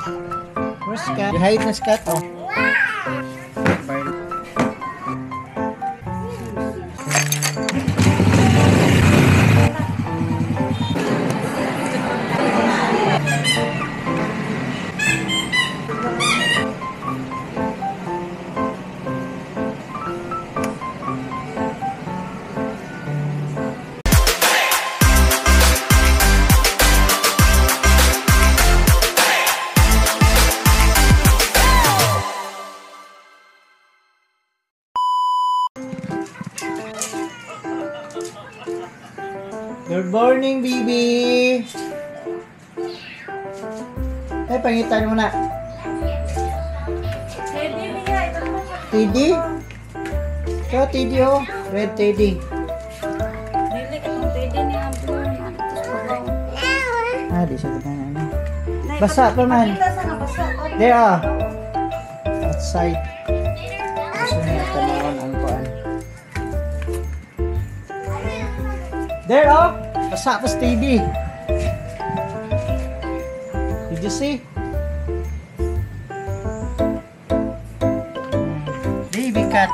Where's cat? Hide na si cat, oh. Barley. Good morning, baby! Ay, pangitan mo na. Teddy? Ikaw, Teddy, oh. Red Teddy. Ah, di siya ganyan, ano. Basa pa man. There, ah. Outside. Gusto niya tanawon ang kuan. There, oh! Basa pa si Teddy. Did you see? Baby cat.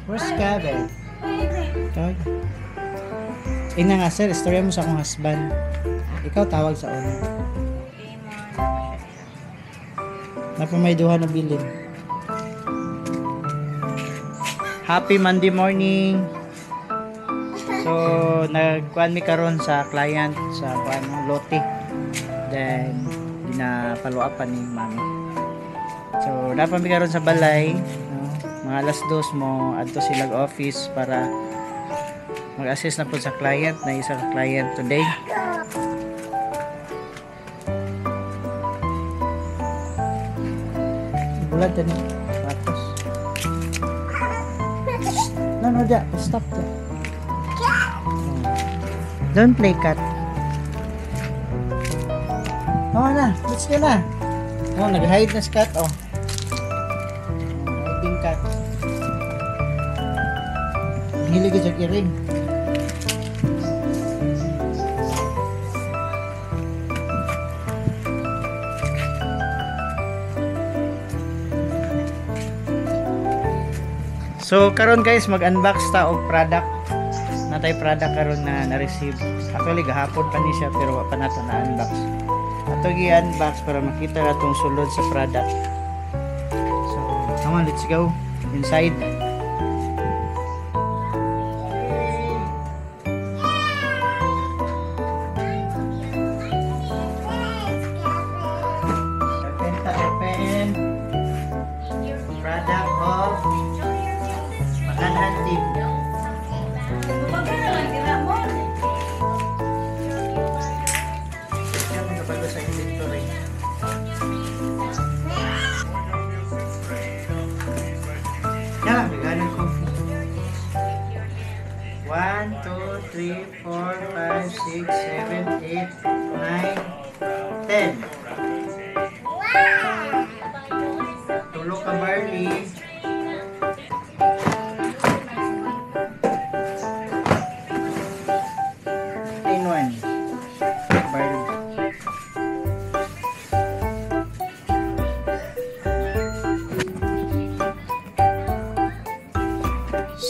Where's Gavin? Tawag. Ina nga sir, istorya mo sa akong husband. Ikaw tawag sa owner. Napamay duha na bilin. Happy Monday morning. So, nagkuan mi karon sa client sa kuan Lotte. Then gina-follow up pa ni mami. So, napa mi karon sa balay, no? Mga alas 2 mo adto sila office para mag-assist na po sa client na isa ka client today. Bulat din. Tapos. No, no, da. Stop that. Don't play cat. Oh na, let's go na. Oh, nag-hide na si cat, oh. Hiding cat. Hilig ka sa iring. So karon guys, mag-unbox ta og product. Natay product karon na na-receive. Actually gahapon pa ni siya pero wa pa nato na-unbox. Ato gi-unbox para makita natong sulod sa product. So, come on, let's go inside. Open ta, open. Product of Makanhan team. Sa inventory. Yan, bigyan ng coffee. 1, 2, 3, 4, 5, 6, 7, 8, 9, 10. Tulo ka barley. In one. Barley.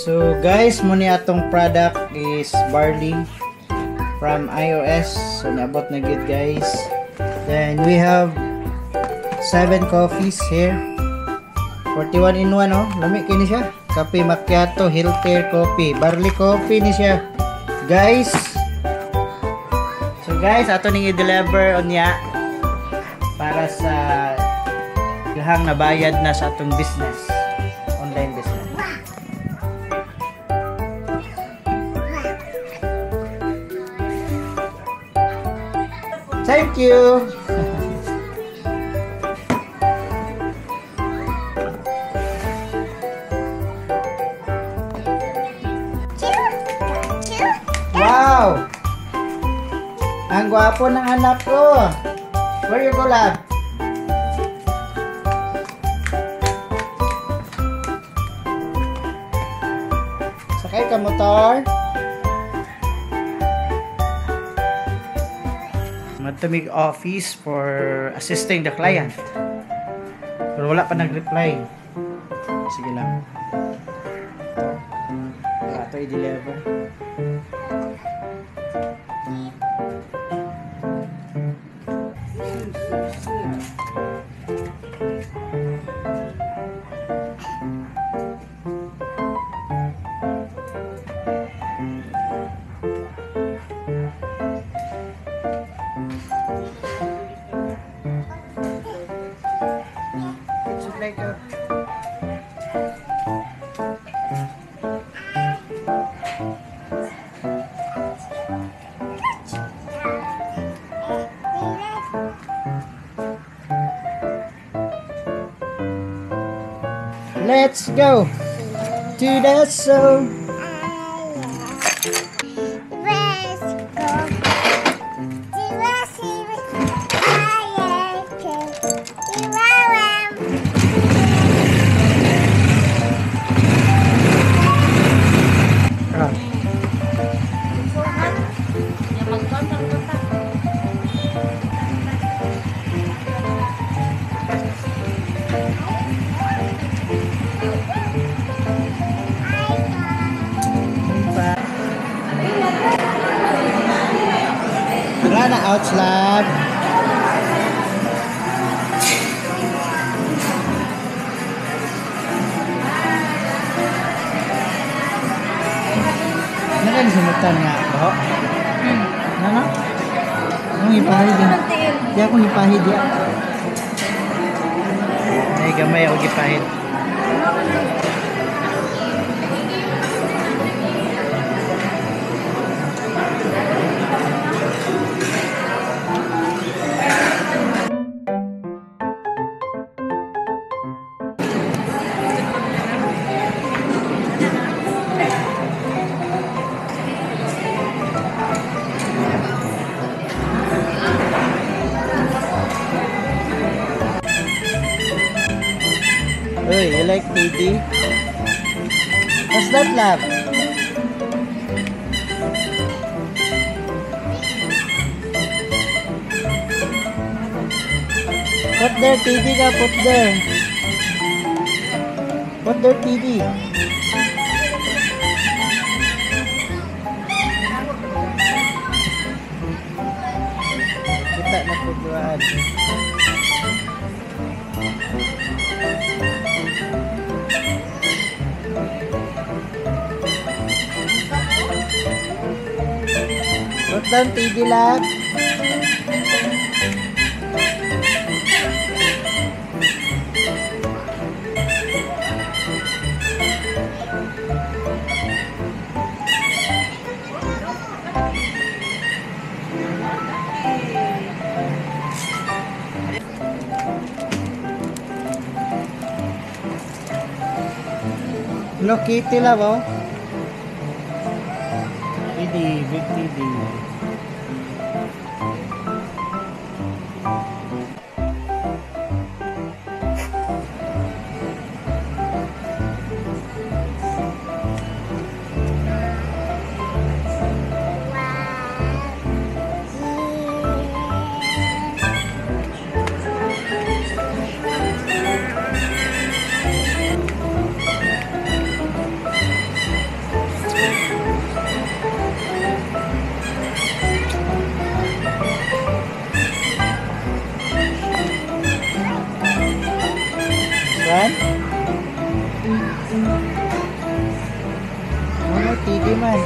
So guys, muni atong product is barley from iOS. So niabot na gid guys. Then we have 7 coffees here. 41 in 1, oh. Lami kini siya. Kape macchiato, healthier coffee, barley coffee ni siya. Guys. So guys, ato ning i-deliver unya para sa ilahang nabayad na sa atong business, online business. Thank you. Wow! Ang gwapo ng anak ko. Where you go, love? Sakay ka motor? Matumig office for assisting the client. Pero wala pa nag-reply. Sige lang. Ito i-deliver. It's like a Let's go to the show. Let's go to the sea. Ah. Wala na out slab. Nakalimutan nga ako. Ano? Anong ipahid din? Di ako ipahid ya. Ay, gamay ako gipahid. Uy, you like TD? What's that, love? Put there, TD ka. Put there. Put there, TD. Kita na po buwan. Put down, TD, love. Hello Kitty, love, oh. TD, big TD. One? Ano, TD man.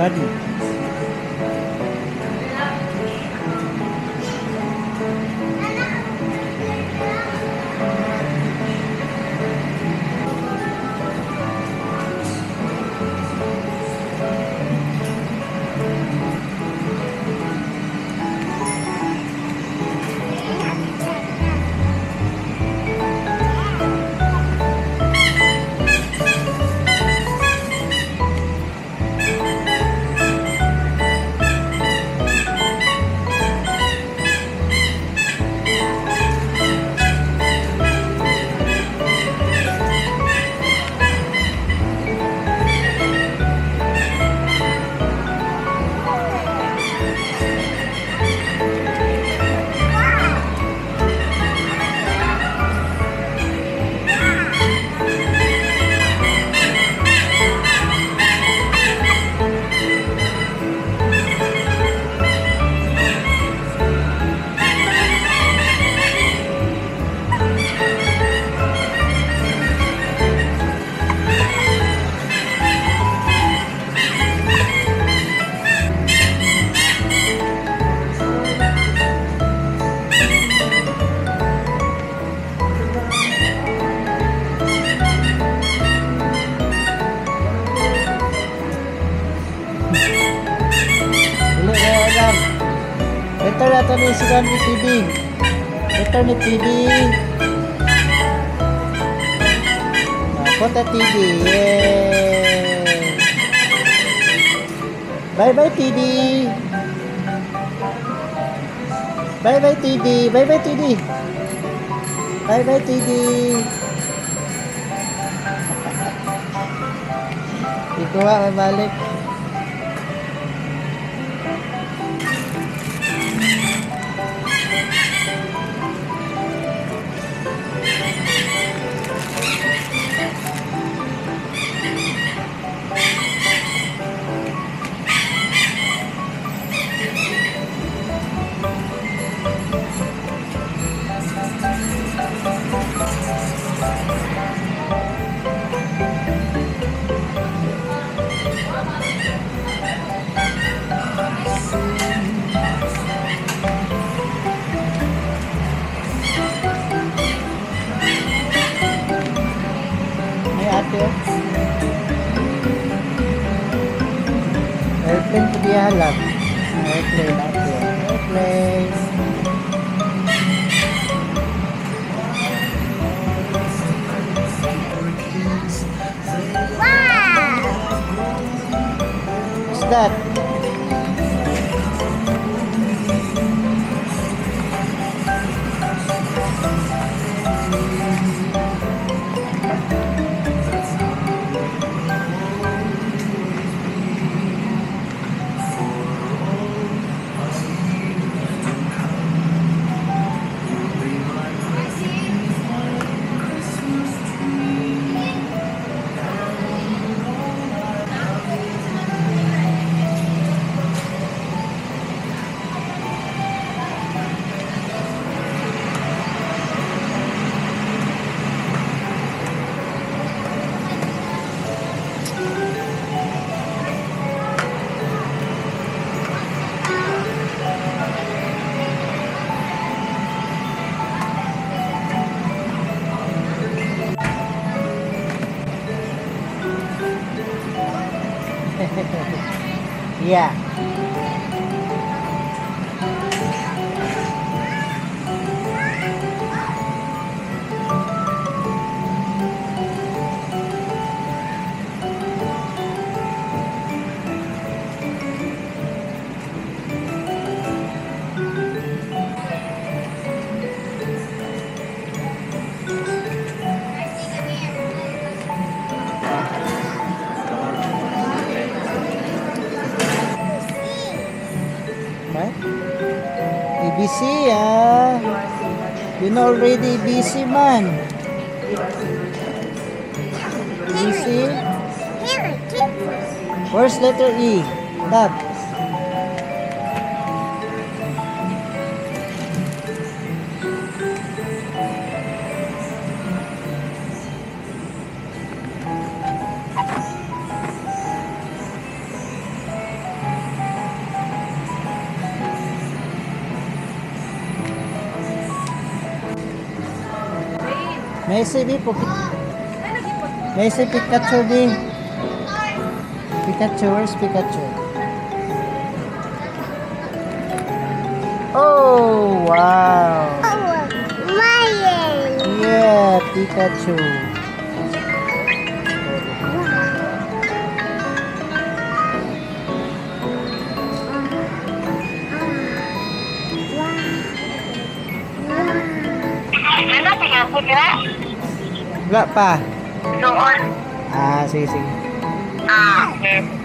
Buddy. Dili na alam. Better na ito ni si ni TV. Better ni TV. Put the TV. Yay! Bye-bye, TV. Bye-bye, TV. Bye-bye, TV. Bye-bye, TV. Ikuha, balik. May ate, oh. Airplane po diya lang. Airplane, ate. Airplane. Wow! What's that? Yeah. What? ABC, ah. You know already ABC, man. ABC. Here, keep. Where's letter E? Tab. Messi bi po. Messi, Pikachu bi. Pikachu, where's Pikachu? Oh, wow. Oh, lion. Yeah, Pikachu. Ano kaya ko dira? Wala pa. Doon. Ah, sige, sige. Ah, okay.